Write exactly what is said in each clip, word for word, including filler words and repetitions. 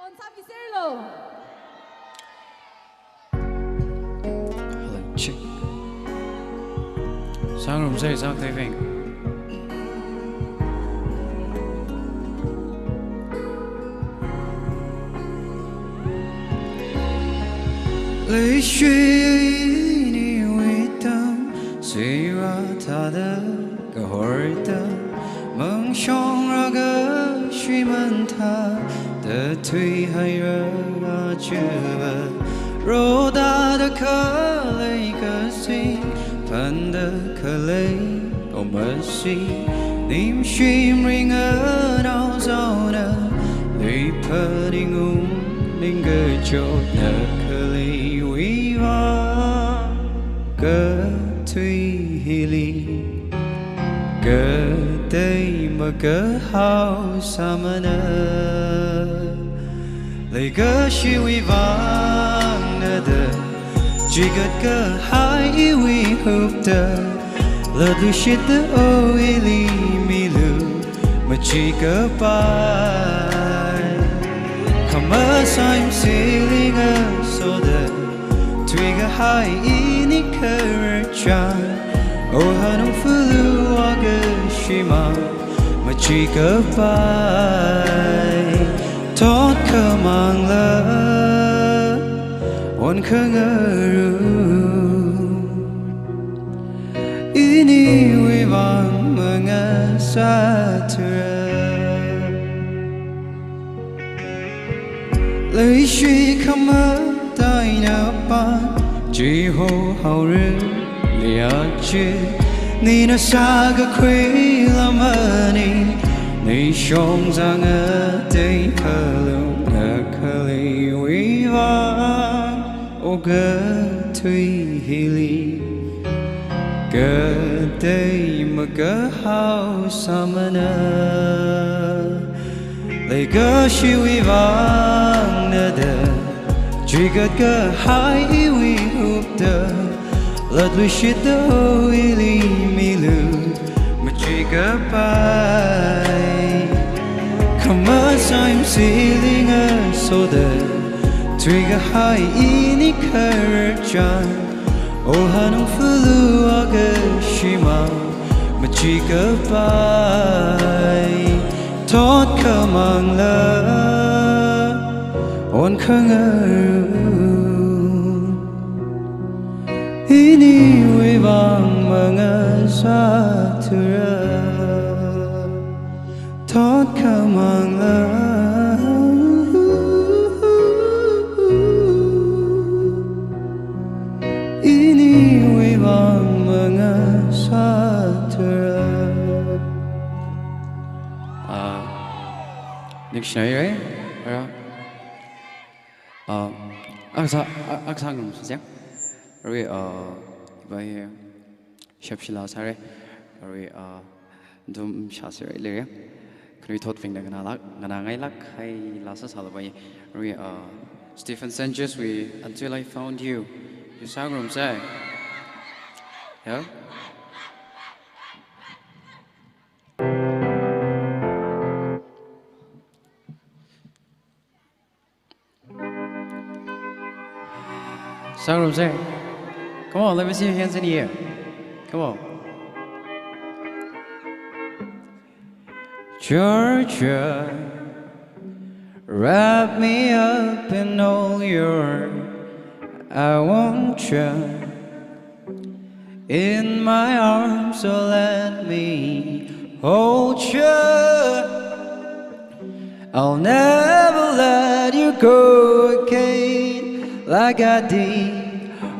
Hello, check. Sangrumsei, sangtei veng. Leishi iniwui tamsira thāda kahorda, mangshong rāga shimān thāda thuihaira aja va. Rotda khalei kasing, phānda khalei omasi, nimshim ringa naozaona, luiphaningung ningkachotna khaleiwui vang kathui hili katei makahao sāmana. Leikashiwui vang nada, chigat kahai iwui hupta, latluishitta o ili milu machikapai. Khamasai masi lingasoda, thuikahai ini khararchan, o hanung fulu akashimang machikapai. Thotkhamangla onkhangarum, iniwui vang mangasāthura. Leishi khamataiya pan chihohaora leiachi, nina sākakhui lamani, nishong zanga tei khalunga khaleiwui vang, o kathui hili katei makahao sāmana. Leikashiwui vang nada, chigat kahai iwui hupta, latluishitta o ili milu machikapai. Khamasai masi lingasoda, thuikahai ini khararchan, o hanung fulu akashimang machikapai. Thotkhamangla onkhangarum, iniwui vang mangasāthura. Thotkhamangla iniwui vang mangasāthura. Ah, next na, right? Yeah. Ah, akha sā, a-, akha sāngarumsa. Arui, ah, bai, shapshila sāra. Arui, ah, dum shāsira lei. Khanuithot vingna nganālāk, nganāngailāk haila sāsālapai. Arui, ah, Stephen Sanchez wui Until I Found You. Chi sāngarumsa. Yeah? Sāngarumsa. Come on, let me see your hands in the air. Come on. Georgia, wrap me up in all your, I want you in my arms, so let me hold you. I'll never let you go again like I did.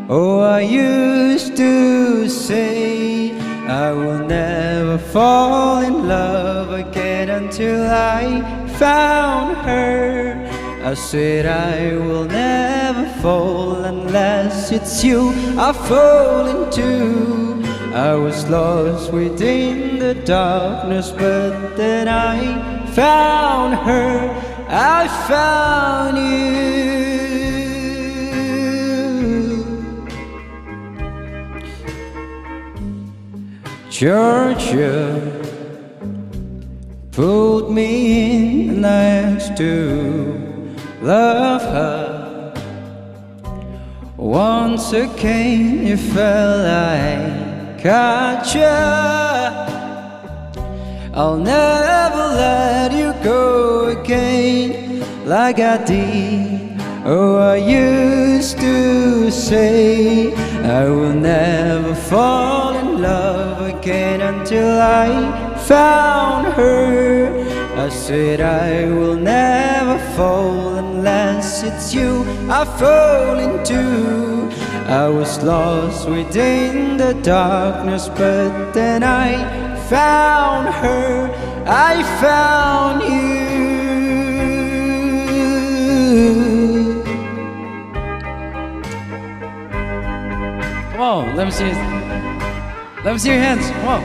Oh, I used to say I will never fall in love again until I found her. I said I will never fall unless it's you I fall into. I was lost within the darkness, but then I found her. I found you. Georgia pulled me in next to Love her. Once again, you felt like I just I'll never let you go again like I did. Oh, I used to say I will never fall in love again until I found her. I said I will never fall unless it's you I fall into. I was lost within the darkness, but then I found her, I found you. Come on, let me see it. Let me see your hands. Come on.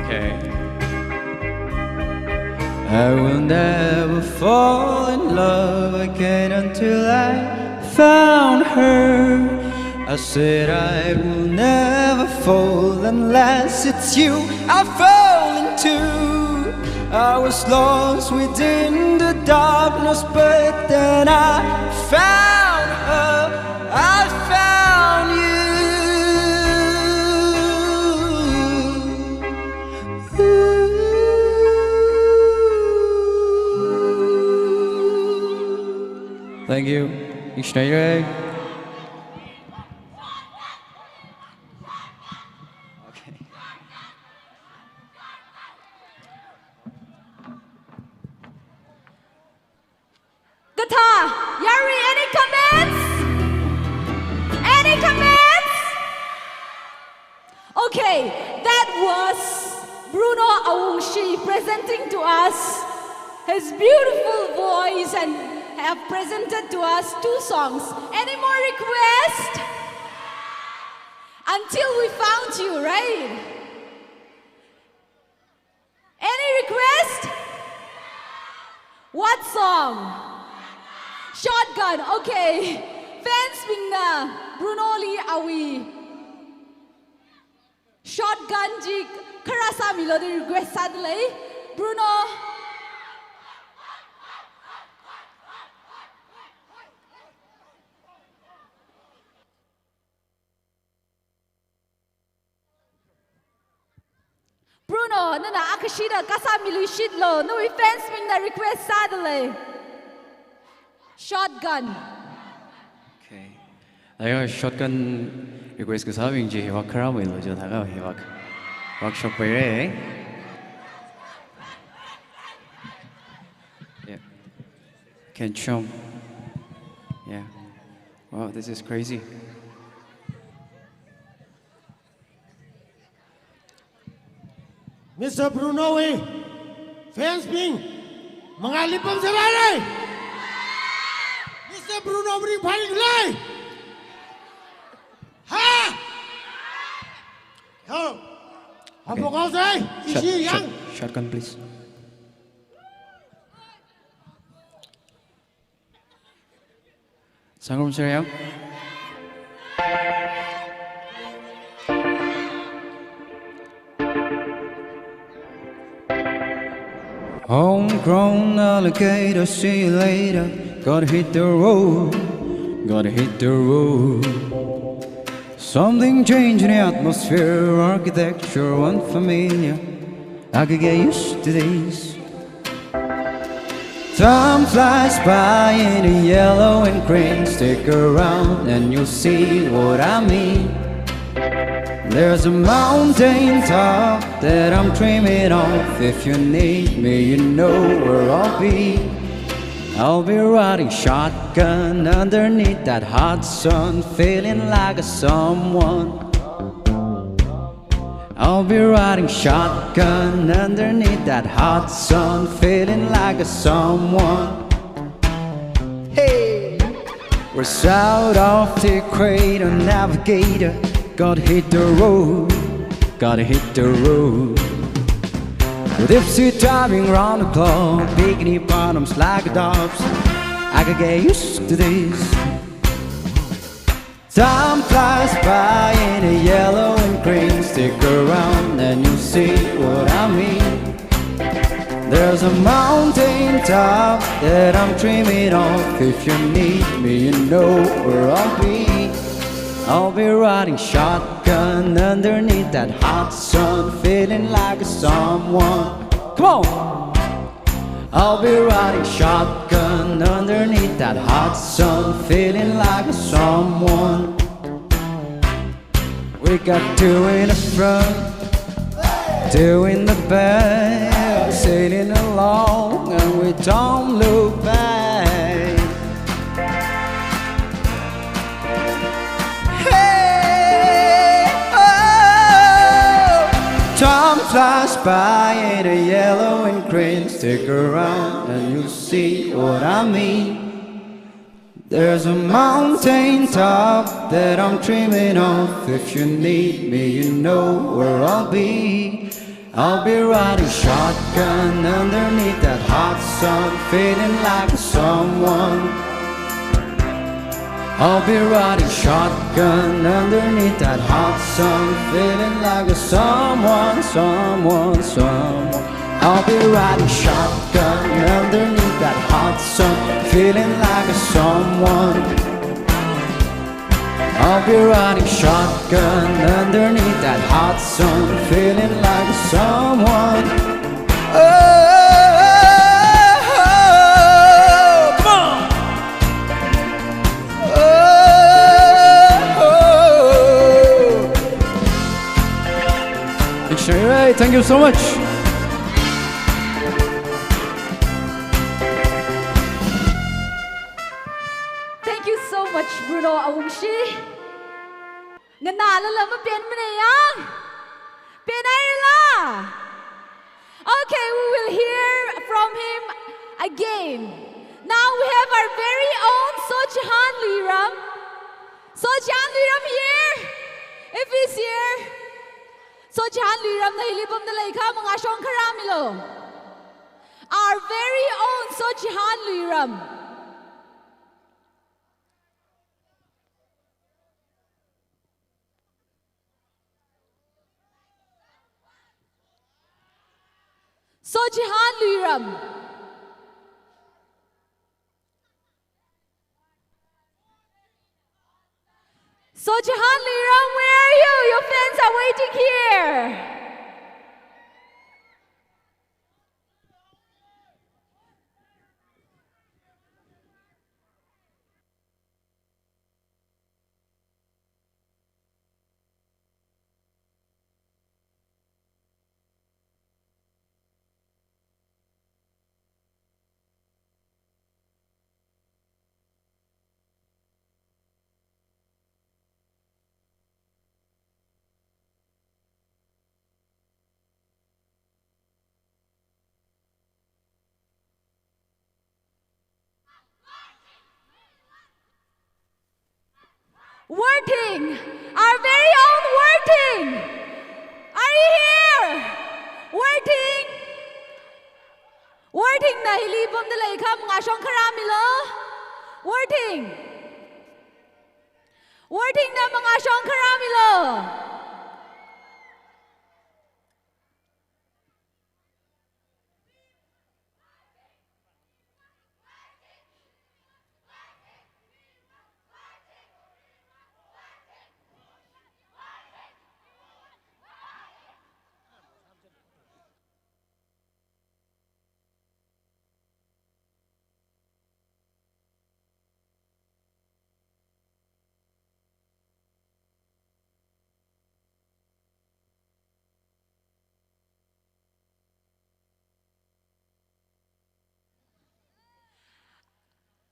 Okay. I will never fall in love again until I found her. I said I will never fall unless it's you I fall into. I was lost within the darkness, but then I found her. I found you. Thank you. Ishnaire. Okay. Kathā, yarui, any comments? Any comments? Okay, that was Bruno Awungshi presenting to us his beautiful voice and have presented to us two songs. Any more requests? Until We Found You, right? Any request? What song? Shotgun. Okay. Fans bingna Bruno li awui Shotgun chi khara sāmilu da request sādalei. Bruno. Bruno, nana akashida kasā miluishitlu, nawui fans bingna request sādalei. Shotgun. Okay. Ayo, Shotgun request kasābing chi hiwak kharameilu jo thākha hiwak. Hiwak shokpaire. Yeah. Can chom. Yeah. Wow, this is crazy. Mister Bruno wui fans bing, mangāli pamserare. Mister Bruno maringphālei. Ha? Yo. Okay. Apokal sai, Shot-, ishi yang. Shot-, shotgun, please. Sangrum Serial. Homegrown alligator, see you later. Gotta hit the road, gotta hit the road. Something changed in the atmosphere, architecture unfamiliar. I could get used to this. Time flies by in the yellow and green. Stick around and you'll see what I mean. There's a mountain top that I'm dreaming of. If you need me, you know where I'll be. I'll be riding shotgun underneath that hot sun, feeling like a someone. I'll be riding shotgun underneath that hot sun, feeling like a someone. Hey! We're south of the equator, navigator. Gotta hit the road, gotta hit the road. With Ipsy driving round the clock, bikini bottoms like doves. I could get used to this. Time flies by in the yellow and green. Stick around and you'll see what I mean. There's a mountain top that I'm dreaming of. If you need me, you know where I'll be. I'll be riding shotgun underneath that hot sun, feeling like a someone. Come on! I'll be riding shotgun underneath that hot sun, feeling like a someone. We got two in the front, two in the back, sailing along and we don't look back. Hey, oh. Time flies by in the yellow and green. Stick around and you'll see what I mean. There's a mountain top that I'm dreaming of. If you need me, you know where I'll be. I'll be riding shotgun underneath that hot sun, feeling like a someone. I'll be riding shotgun underneath that hot sun, feeling like a someone, someone, someone. I'll be riding shotgun underneath that hot sun, feeling like a someone. I'll be riding shotgun underneath that hot sun, feeling like a someone. Oh, oh, oh, come on. Oh, oh, oh. Dictionary, right? Thank you so much. Thank you so much, Bruno Awungshi. Nganālala mapenmana ya? Penhaira la? Okay, we will hear from him again. Now we have our very own Sochihan Luiram. Sochihan Luiram here? If he's here. Sochihan Luiram na hili pamda leikha mangāshong kharā milu. Our very own Sochihan Luiram. Sochihan Luiram. Sochihan Luiram, where are you? Your fans are waiting here. Worthing, our very own Worthing. Are you here? Worthing. Worthing na hili pamda leikha mangāshong kharā milu. Worthing. Worthing na mangāshong kharā milu.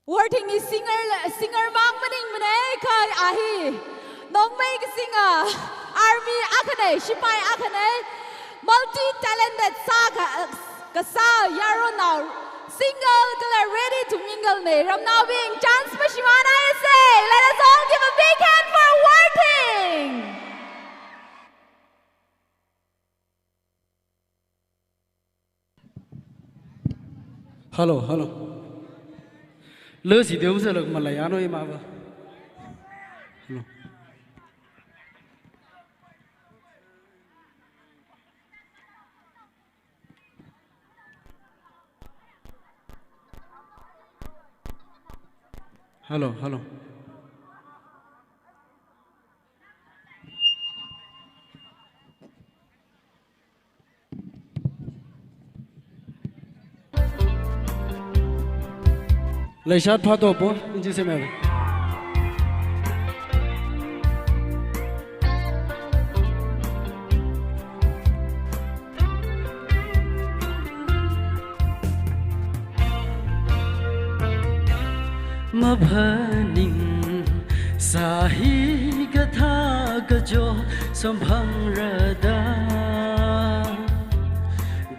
Worthing hi singer, singer mang maningmana kha a hi nongmei kasinger, army akhana, shipai akhana, multi-talented sā ka, kasā yaronao, single kala ready to mingle na. Ramnaobing, chance mashimānhaisa. Let us all give a big hand for Worthing. Hello, hello. Lasi deu se lak malaya no ima ba. Hello. Hello, hello. Leishat phātop po, inji semel. Maphaningsā hi kathā kachot samphangra da.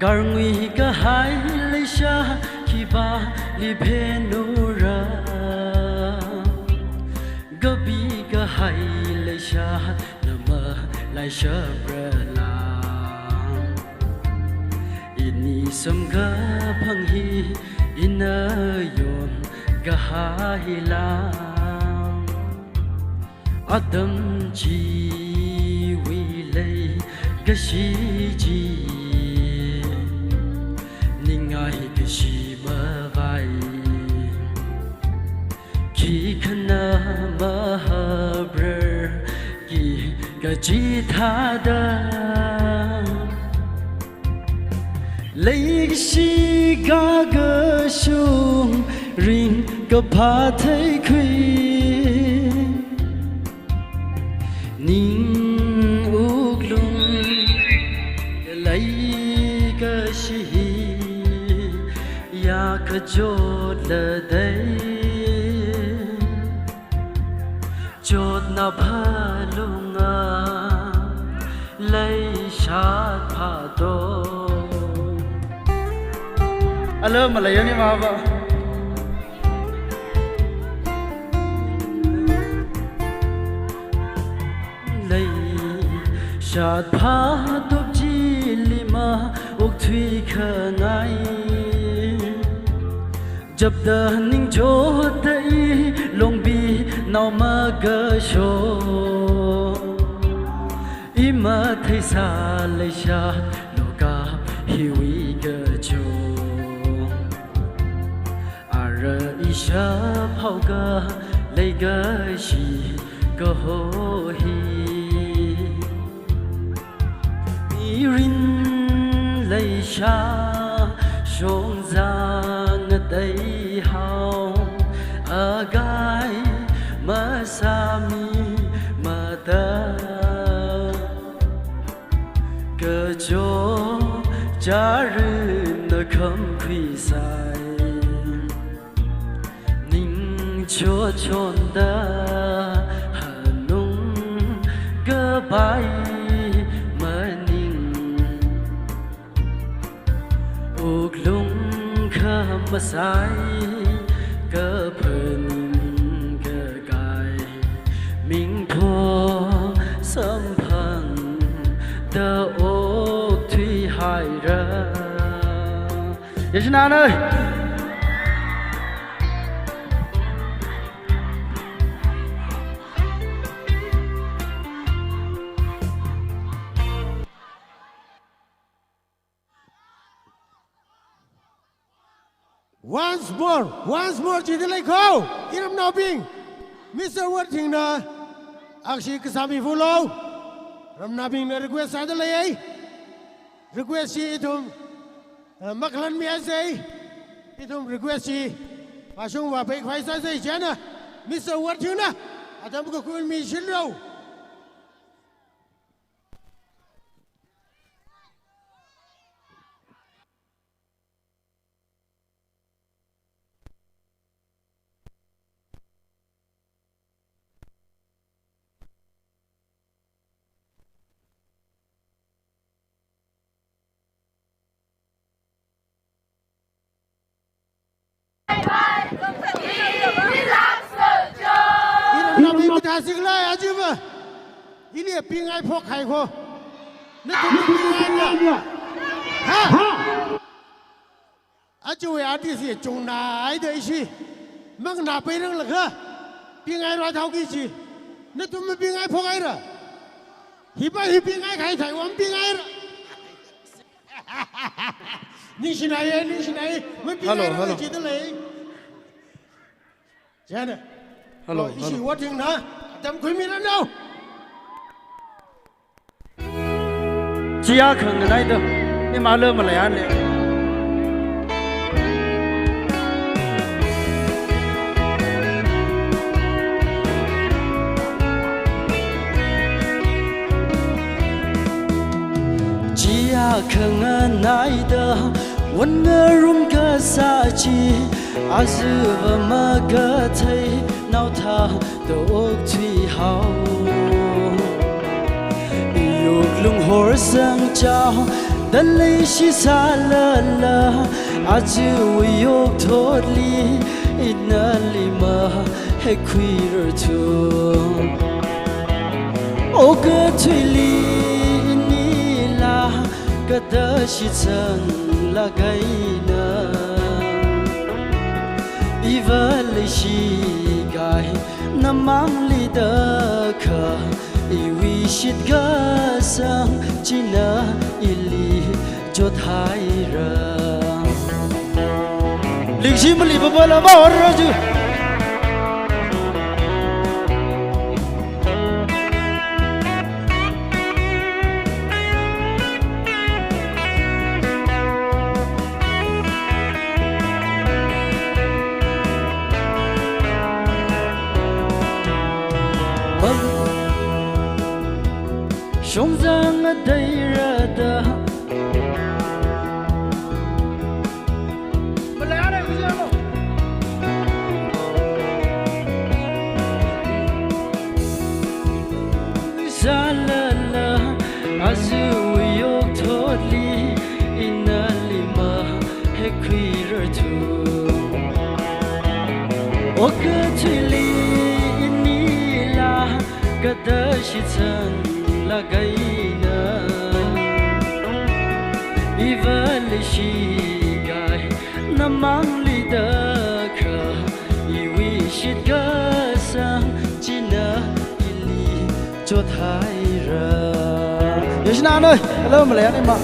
Garngui kahai leisha khipāli phenura. Kapi kahai leisha namalaishapra la. Ini samkaphang hi ina yon kahai la. Atam chiwui leikashi chi ningai kashi mavai. Khikha na mahabrar ki kachithāda. Leikashi kakashung ringkaphā theikhui. Ning wuklung leikashi hi ya kachotla dei. Chotna phalunga leishat phātop. Alo, malayani mava. Leishat phātop chili maokthui khangai. Chapda ningchotda i longpi nao makasho. I matheisā leisha lokap hiwui kachot. Ara ishap haoka leikashi kaho hi. Mirin leisha shongzang ngateihao, akai masāmimada. Kachot chara na khamkhuisai. Ning chochonda hanung kapai maning. Wuklung khamasai kaphaning kakai. Mingpho samphangda okthui haira. Yashinanai. Once more, once more, jidalei kho, iramnaobing. Mister Worthingna akshi kasā mifulo. Ramnaobingna request sādalei ai. Request chi ithum, eh, makhalanmi asei. Ithum request chi vāshung vāpei khavai sāsei china. Mister Worthingna atam kakhui mi shinro. Iramnaobing mathāsik lai ajiva. Ili pingai phok hai kho. Nathum pingai na. Ha? Achiwui artist hi chungnaida ishi. Manganāpai ranglakha pingai rāthaoki chi. Nathum mapingai phok haira. Hipa hi pingai khai thai wam pingai ra. Ningshinai, ningshinai. Mapingai ra, hello, hello, jidalei. China. Hello, ishi hello. Wating na, atam khuimiranu. Chiya khanganaida, imala malayale. Chiya khanganaida, wanngarum kasā chi, azuva makathei naothāda okthuihao. Iyuk lunghor sangchao, da leishi sālala, aja wui okthotli, ina lima hekhuirarthu. Okathuili inila, kada shitsanglaga ina. Iva leishi kahai namangli dakha, iwui shitkasang china ili chothaira. Lingshi mali babala ma oraju. Shongzang adairada. Sālala, aja wui okthotli, ina lima hekhuirarthu. Okathuili inila, kada shitsanglaga ina. Iva leishi kahai namangli dakha, iwui shitkasang china ili chothaira. Yashinanoi, hello, Malayan ima.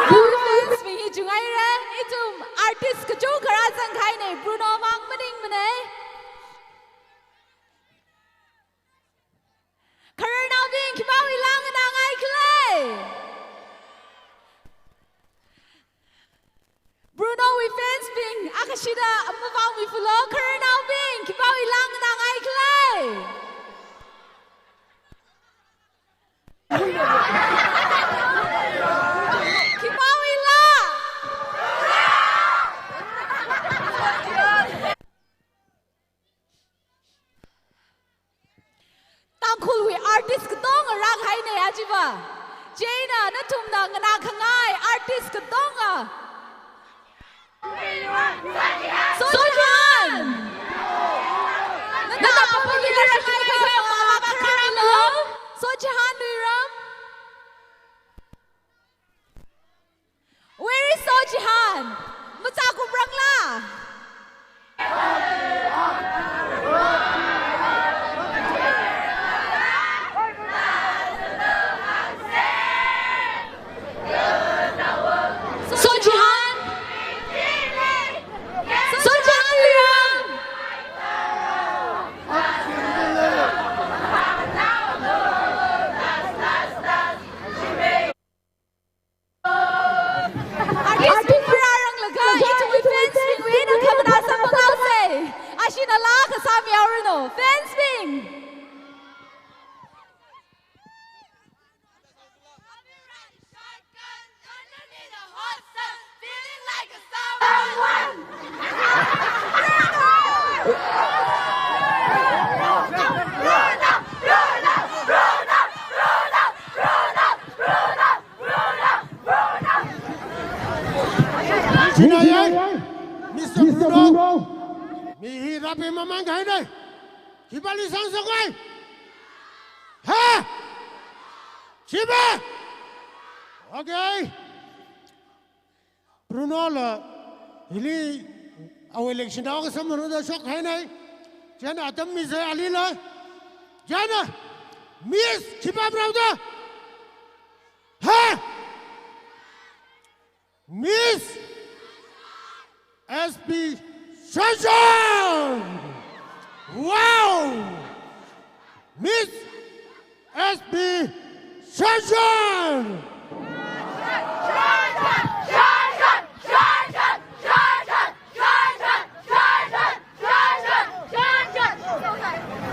Bruno fans bing hi chungaira, ithum artist kachungkha rāzangkahaina, Bruno mang maningmana. Khararnaobing, khipāwui lāngda nganāngai khala? Bruno wui fans bing, akashida amavāmi fulo, khararnaobing, khipāwui lāngda nganāngai khala? Khipāwui lā? Tangkhulwui artist katonga rākahaina aja va. Chieina nathumna nganākhangai artist katonga. Sojihan! Nana apam nila shimai kha, apam khararlo. Sojihan Luiram. Where is Sojihan? Machā kuprangla? Sojihan? Sojihan Luiram? Artist marārang Kasā mihaoranu, fans bing. China yai, Mister Bruno. Mi hi rapi mamang kahainei. Khipāli sangsakwai? Ha? Chiba? Okay. Bruno la, hili, awui election da kasam manu da shok hainei. China atam mi sai alila. China, Miss khipā brother. Ha? Miss S P Shonchon! Wow! Miss S P Shonchon!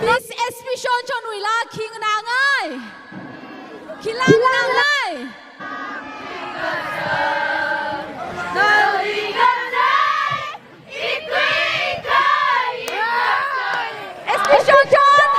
Miss S P Shonchon wui laa khi nganāngai? Khila nganāngai? S P Shonchon!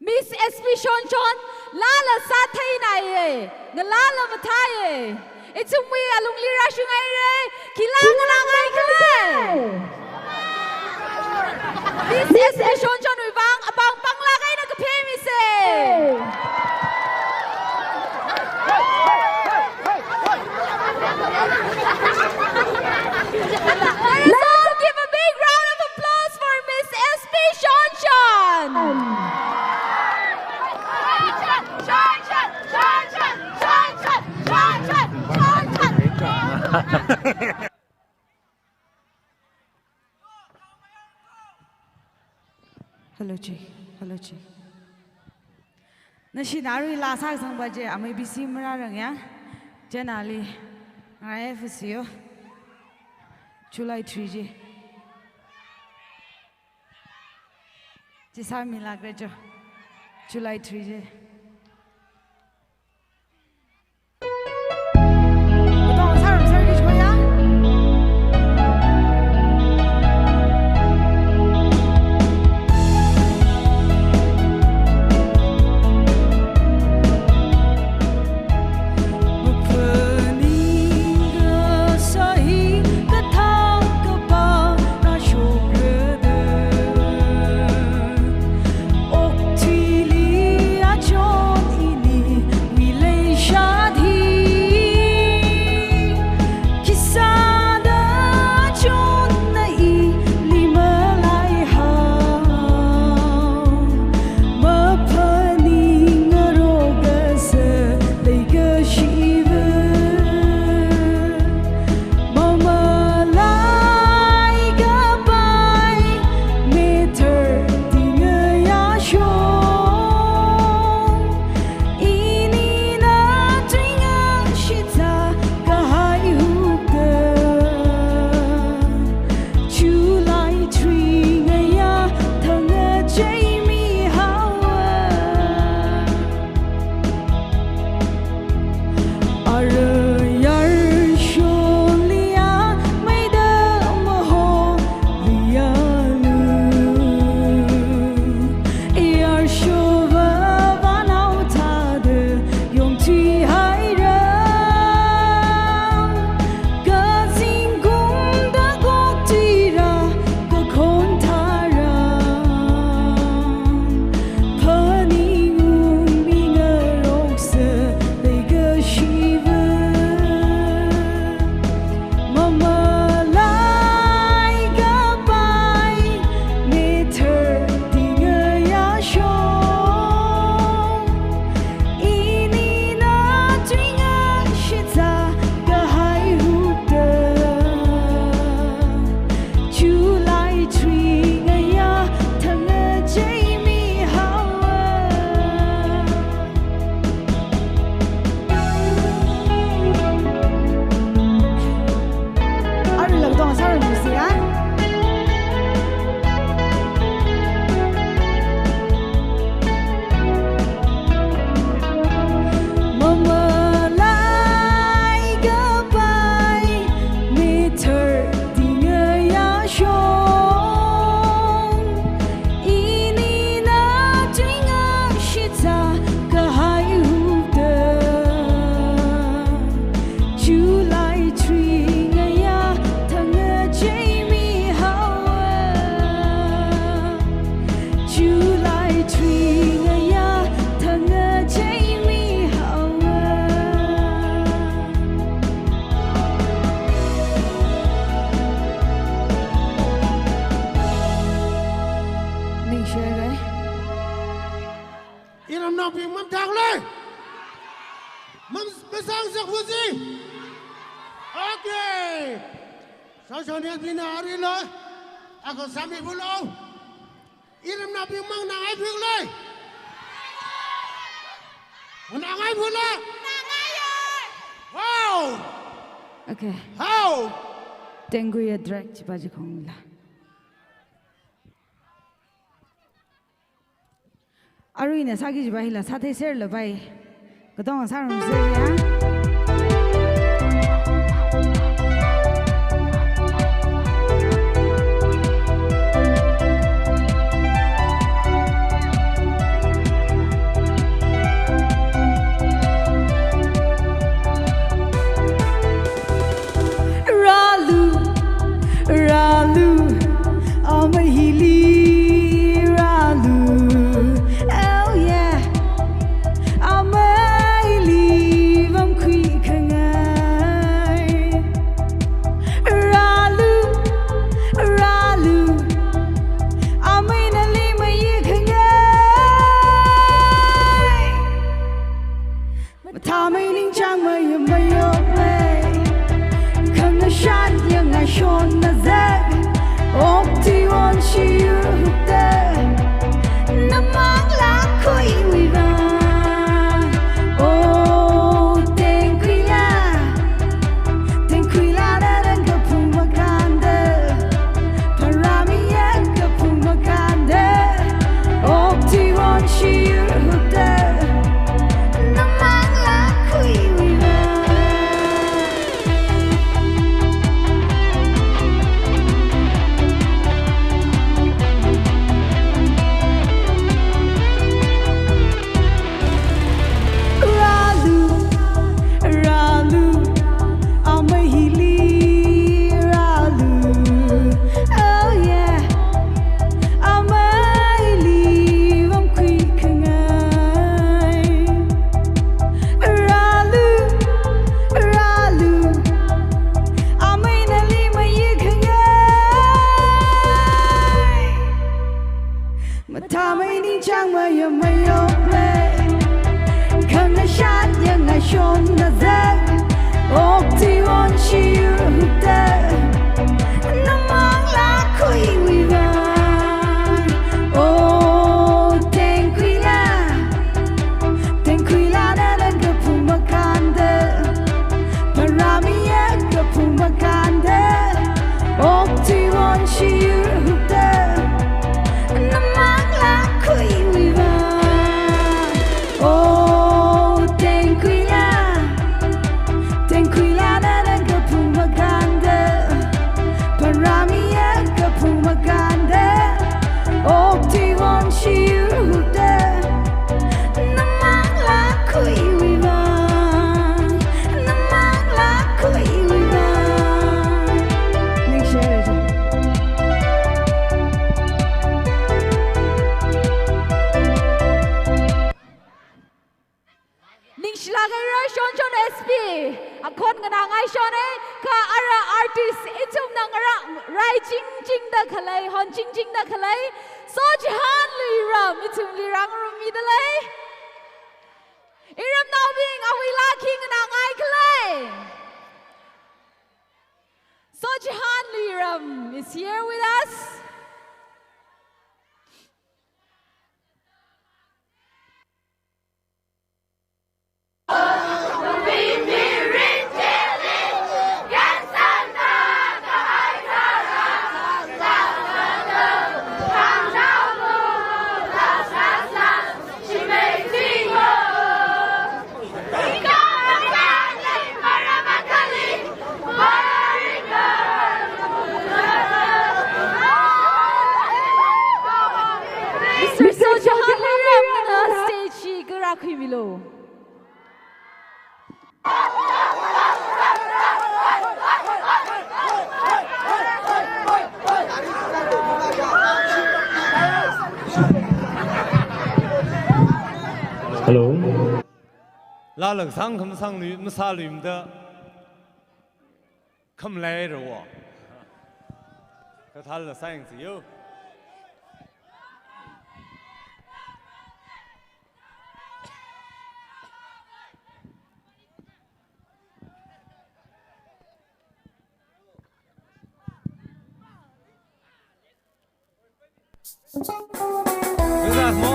Miss S P Shonchon, laala sātheinaiye, ngalāla mathāye. Ithumwui alungli rāshunghaire, khila nganāngai khala? Miss S P Shonchon wui vang apam panglāk eina kaphā misa. Let us all give a big round of applause for Miss S P Shonchon. Hello, chi. Hello, chi. Nashi narui laa sāsangba chi, amei B C mararang ya. China li, ngarāi F C O. July three chi. Chi sāmilākra cho. July three chi. Iramnaobing mamthālei. Mam, masāngasakphusi. Okay. Sāshonetbingna arilo. Akha sāmiphulo. Iramnaobing mang nganāphunglei. Nganāphunglei. Hao. Okay. Hao. Tengkui a track chipa chikhongla. Aruina sāki chipa hila sātheiserlapai. Katonga sārumser ya. Rālu, rālu, amei hili rālu. Oh yeah. Ameili vāmkhui khangai. Rālu, rālu, amei nali mayi khangai. Mathāmei ningchāngmei mayoklei. Khangashan yangngai shonna zek. Okthui wonshi yur hupta. Namang lakhuiwui vang. Oh, tengkhuila. Tengkhuila naran kaphung makānda. Pharāmi ya kaphung makānda. Okthui wonshi yur hupta. Namang lakhuiwui vang. Rālu, rālu, amei hili rālu. Oh yeah. Ameili vāmkhui khangai. Rālu, rālu, amei nali mayi khangai. Mathāmei ningchāngmei mayoklei. Khangashan yangngai shonna zek. Okthui wonshi yur hupta. Namang lakhuiwui vang. Oh, tengkhuila. Tengkhuila naran kaphung makānda. Pharāmi ya kaphung makānda. Okthui wonshi yur hupta. Namang lakhuiwui vang. Oh, tengkhuila. Tengkhuila naran kaphung makānda. Pharāmi ya kaphung makānda. Okthui wonshi yur hupta. Namang lakhuiwui vang. Namang lakhuiwui vang. Ningshi haira. Ningshilāk haira, shonshon S P. Akhon nganāngai shon e, kha ara artist ithumna ngarā, rai chingchingda khalei, hon chingchingda khalei, Sochihānlu Iram, ithumli rāngarummida lei. Iramnaobing, awuila khi nganāngai khala? Sochihānlu Iram is here with us. Mister Sochihānlu Iram, nana stage hi kharā khuimilu. Hello. Lālang sāngkha masānglu, masāluimada khamlei rāwo. Kathāla sāyangsi yo. Wizard mo.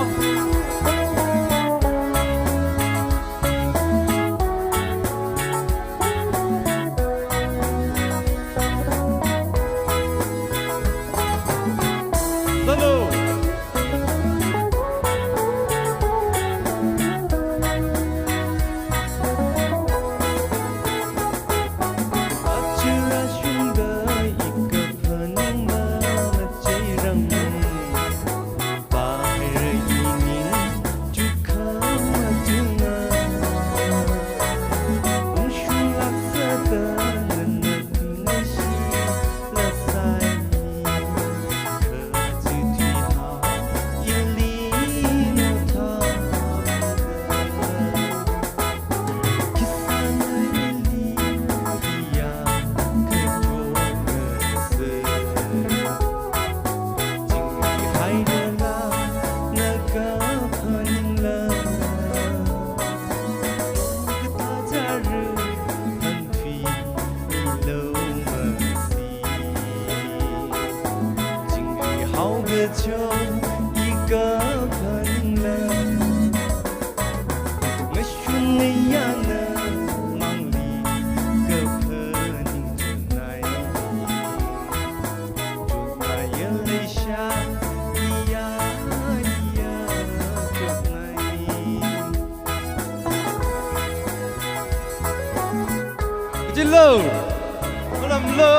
Hello. Kajilo, malamlo.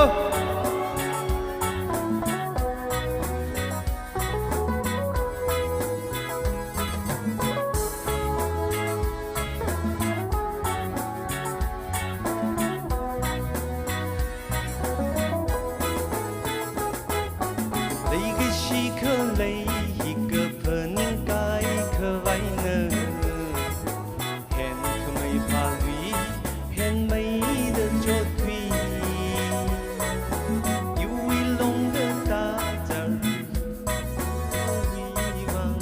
Leikashi khalei hi kaphaning kaikhavaina, henkhamei phalui, henmeida chothui. Iwui longda tachar, iwui vang,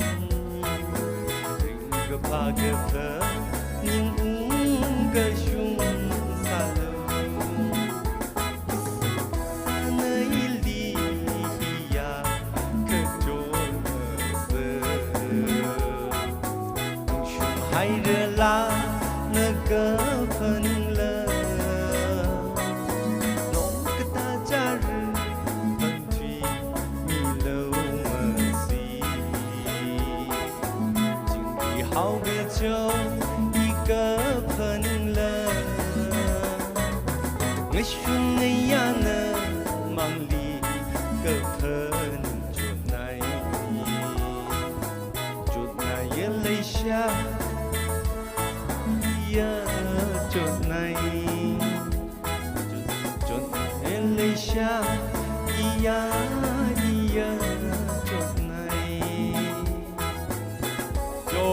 ringkaphā kaphaning ungkashung sālu. Ngashun ngayāna mangli kaphaning chotnai. Chotnai ya leisha, ya chotnai. Chot-, chotnai ya leisha, ya, ya chotnai. Yo.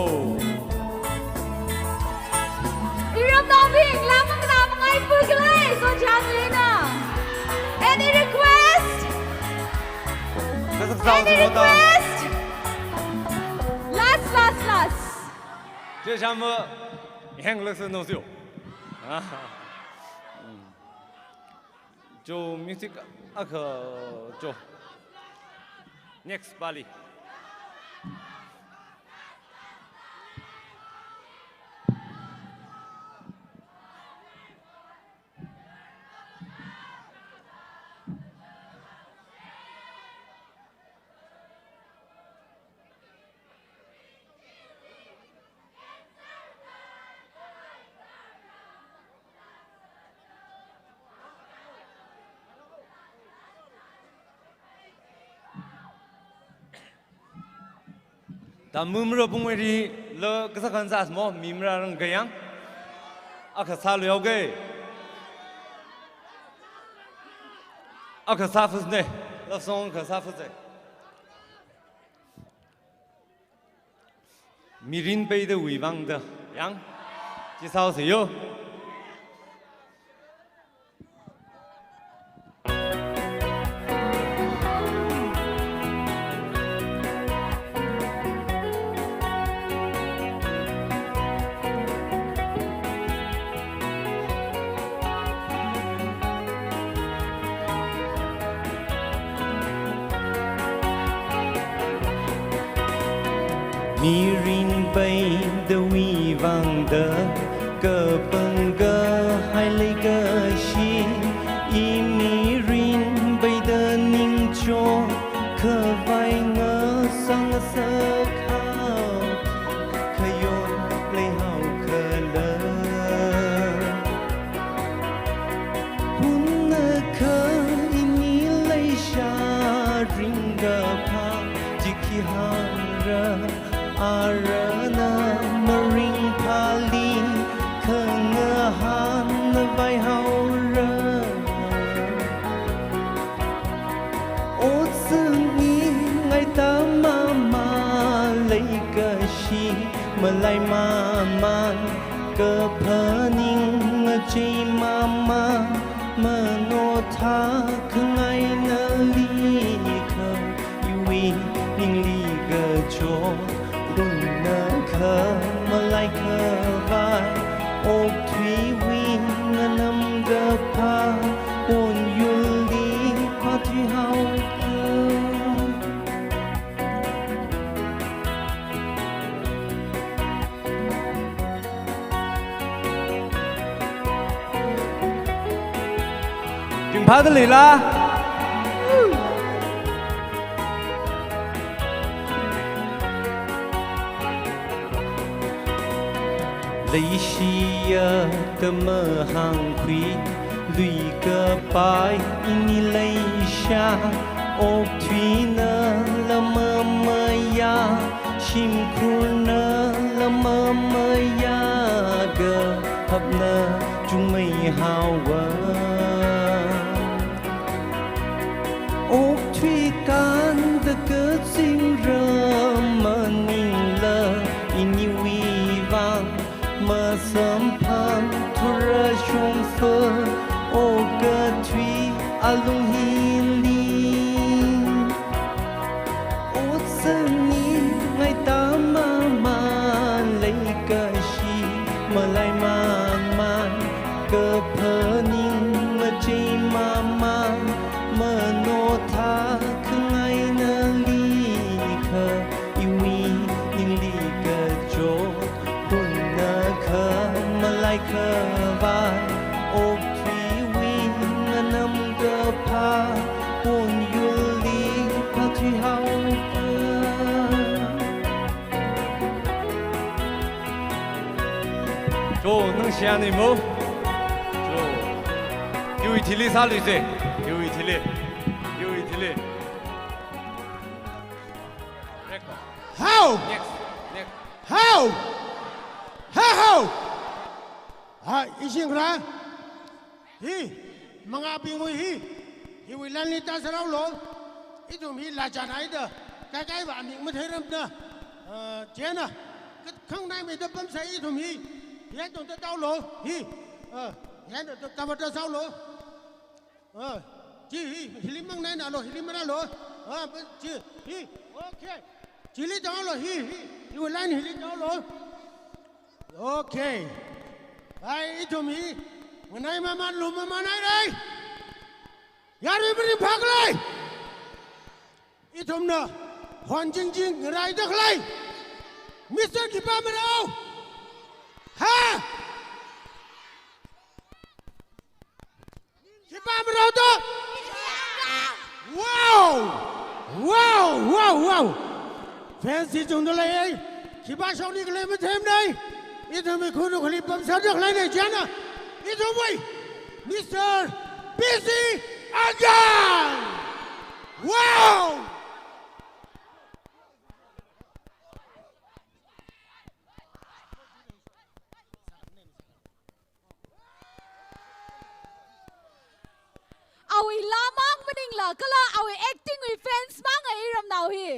Iramnaobing, lam makatā mangai pui khalei, so chang lena. Any request? Any request? Last, last, last. Che shamba, heng laksa no sio. Ah. Cho music akha cho. Next pali. Tamumra pungweri lo kasa kan sas mo, mimra rang gayang. Akha sālu yao ge. Akha sāfus ne. Love song akha sāfus ne. Mirin peida wui vangda, yang, chi sāo se yo. Mirin peida wuivangda kapangkahai leikashi, i mirin peida ningchot khavai ngasang ngasak haoki, khayon leihao khala. Hunakha ini leisha ringkaphā chi khi hāngra, arana maringphāli khangahānna vaihaora. Otsak ningai tamama leikashi, malai maman kaphaning, machei maman mano thākhangai nali kha, iwui ningli kachot hunakha malai khavai, okthuiwui nganam kaphā, ponyurli phathui haoki. Ringphāda leila? Leishiya da mahāngkhui, luikapai ini leisha, okthuinala mamayā, shimkhurnala mamayā, kahapna chungmei haowa. Okthuikānda kazingram maningla, iniwui vang masamphangthura shongfa, okathui alung hili. Otsak ningai tamama leikashi, malai maman kaphaning, machei maman mano thākhangai nali kha, iwui ningli kachot hunakha malai khavai, okthuiwui nganam kaphā, ponyurli phathui haoki. Cho, nang shiyani mo? Cho. Iwui thili sāluise. Iwui thili. Iwui thili. Record. Hao! Next. Next. Hao! Ha hao! Ha, ising ra? Hi, mangābingwui hi, hiwui lanli tāsāra lo. Ithum hi lajat haida, kaikai va amik matheiramda. Ah, chieina, ka-, khangnaimida pamsai ithum hi, hi tongda tālo, hi, ah, hi tongda kavata sālo. Ah, chi hi, hili mangnai nalo, hili manalo. Ah, ba-, chi, hi, okay. Chili tālo, hi, hi, hiwui lan hili tālo. Okay. Ai, ithum hi nganai maman lum maman haira. Yarui maringphā khala. Ithumna hon jingjing ngaraida khala. Mister Khipā Marao. Ha? Khipā Marao to? Wow! Wow! Wow! Wow! Fans hi chungda lei, khipā shokni khalei mathemnei. Ithumwui khunu khali pamsāda khaleina chieina, ithumwui Mister P C Anjan! Wow! Awui laa mang maningla kala awui acting wui fans mang a iramnao hi.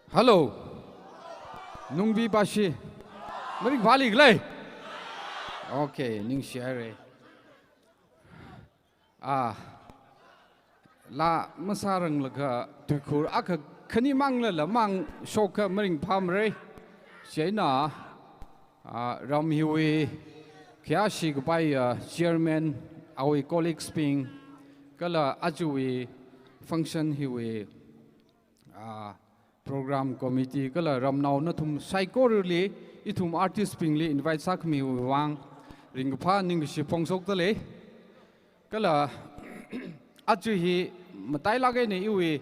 Hello. Nungbi bashi. Maringphāli khalei. Okay, ningshihaira. Ah, laa masāranglaga tuikhur akha khani manglala mang shokakha maringphāmara. Chieina, ah, ram hiwui khayāshi kapai, ah, chairman, awui colleagues bing, kala ajawui function hiwui, ah, program committee, kala ramnao nathum saikorali, ithum artist bingli invite sākhamiwui vang ringkaphā ningkashi phongshokdalei. Kala aja hi matailāk eina iwui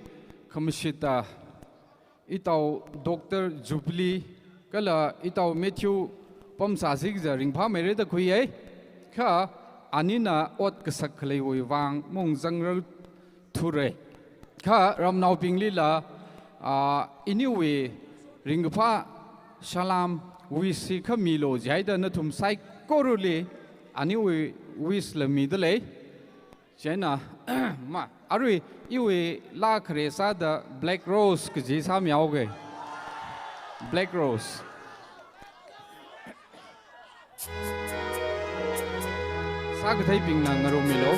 khamashita, itao Doctor Jubilee, kala itao Matthew pamsāsi kaja ringphāmeira da khuiya. Kha anina ot kasak khaleiwui vang maungzangrarthura. Kha ramnaobinglila, ah, iniwui ringkaphā salam wish hi kha milu jihaida nathum saikorali aniwui wish la midalei. Chieina, ma, arui iwui laa khare sāda Black Rose kaji sāmihaoga. Black Rose. Sākatheibingna ngarumilu.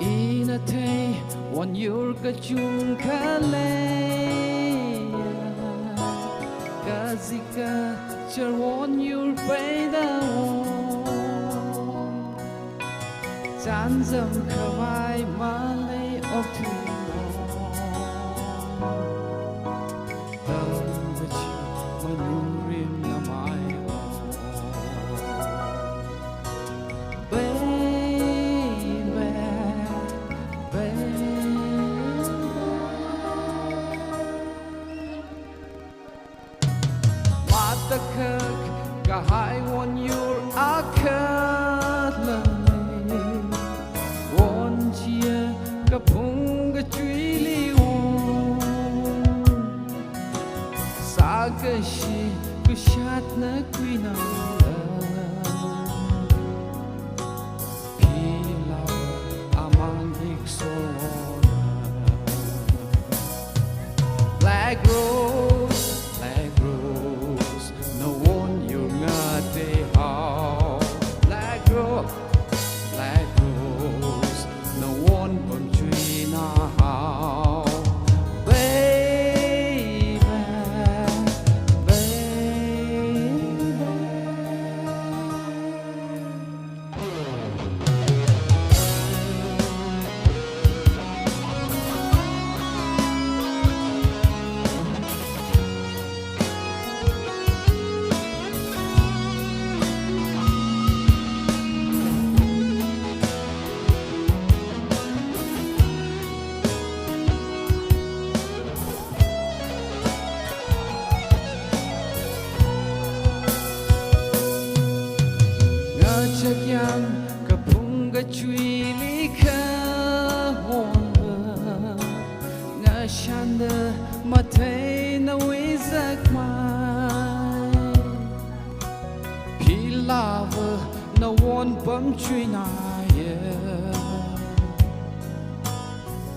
Ina thei wonyur kachungkha leiya, kazika char wonyur peida won, chānjam khavai malei okthui won. Tamkachi manungrim namai won. Baby, baby. Matakhak kahai wonyur akha lei. Wonchiya kaphung kachuili won. Sākashi kashatna kuinala. Phila amang iksona. Black Rose, Black Rose, nawon yurnga te hao. Black Rose, Black Rose, nawon pamchuina hao. Baby, baby. Ngachak yang kaphung kachuili kahonva, ngashanda mathei nawui zakmai. Philava nawon pamchuina ya.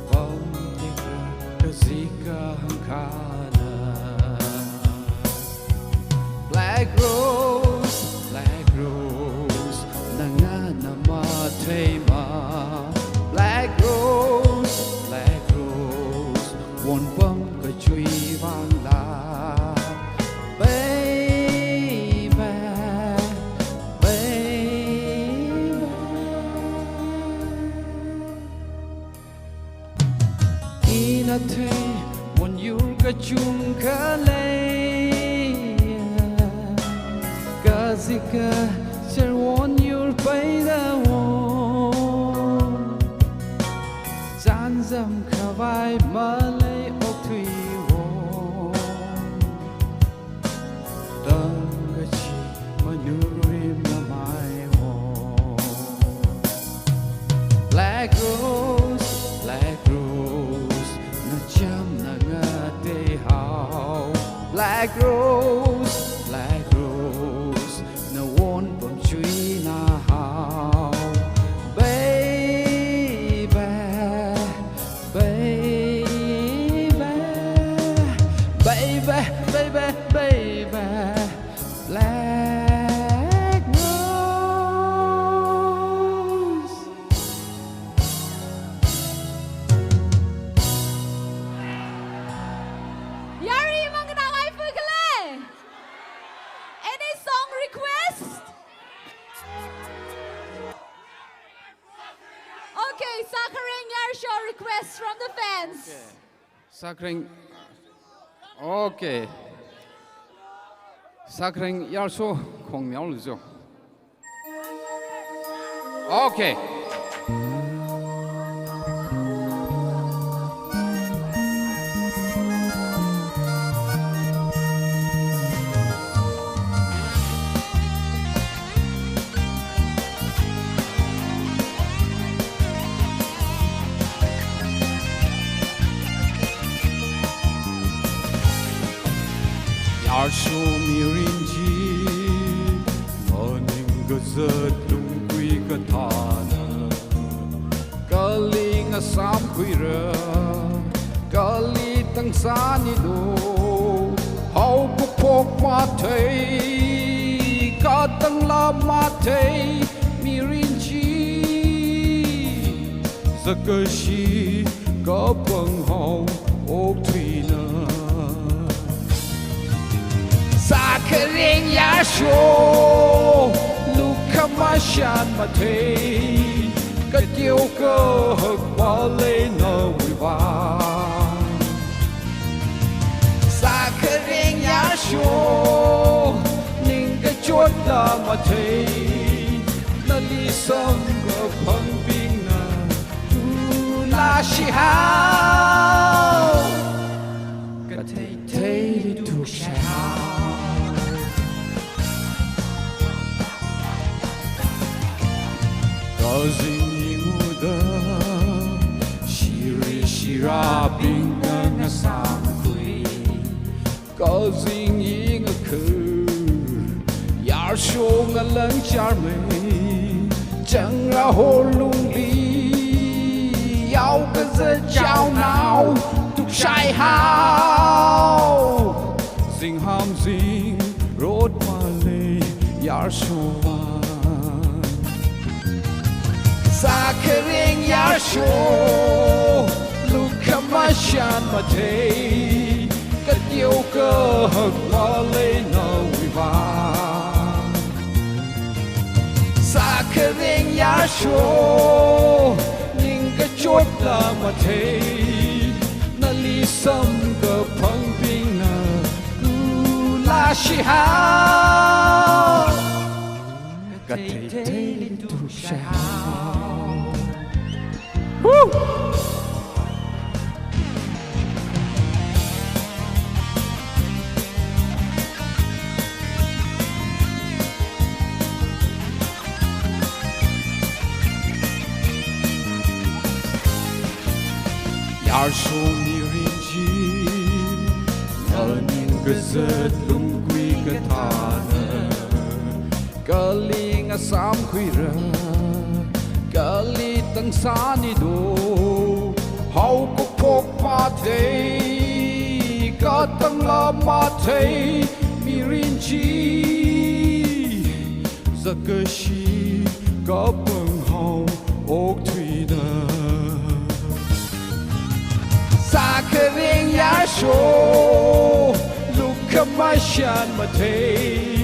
Pamtekra kazika hangkana. Black Rose, Black Rose, nangana matheima. Black Rose, Black Rose, won pam kachui vangla. Baby, baby. Ina thei wonyur kachungkha leiya, kazika char wonyur peida won, chānjam khavai malei okthui won. Tamkachi manu From the fans. Sakring. Okay. Sakring Yarsho Khongmiao Luzo. Okay. Yarsho mirin chi, maning kazat lungkui kathāna. Kali ngasāmkhuira, kali tangsānilu, haokaphok mathei, katangla mathei, mirin chi, zakashi kapanghao okthuina. Sakharing Yarsho, lukhamashan mathei, kateo kahak malei nawui vang. Sakharing Yarsho, ningkachotla mathei, nali samkaphangbingna tulashihao, katheitheili thukshaihao. Kazing yinguda, shiri shirabingna ngasāmkhui. Kazing yingakha, Yarsho ngalang charmei, changra holungli, yaokazat chaonao thukshaihao. Zingham zingrot malei Yarsho vang. Sakharing Yarsho, lukhamashan mathei, kateo kahak malei nawui vang. Sakharing Yarsho, ningkachotla mathei, nali samkaphangbingna tulashihao, katheitheili thukshaihao. Woo! Yarsho mirin chi, maning kazat lungkui kathāna. Kali ngasāmkhuira, kali tangsānilu, haokaphok mathei, katangla mathei, mirin chi, zakashi kapanghao okthuina. Sakharing Yarsho, lukhamashan mathei,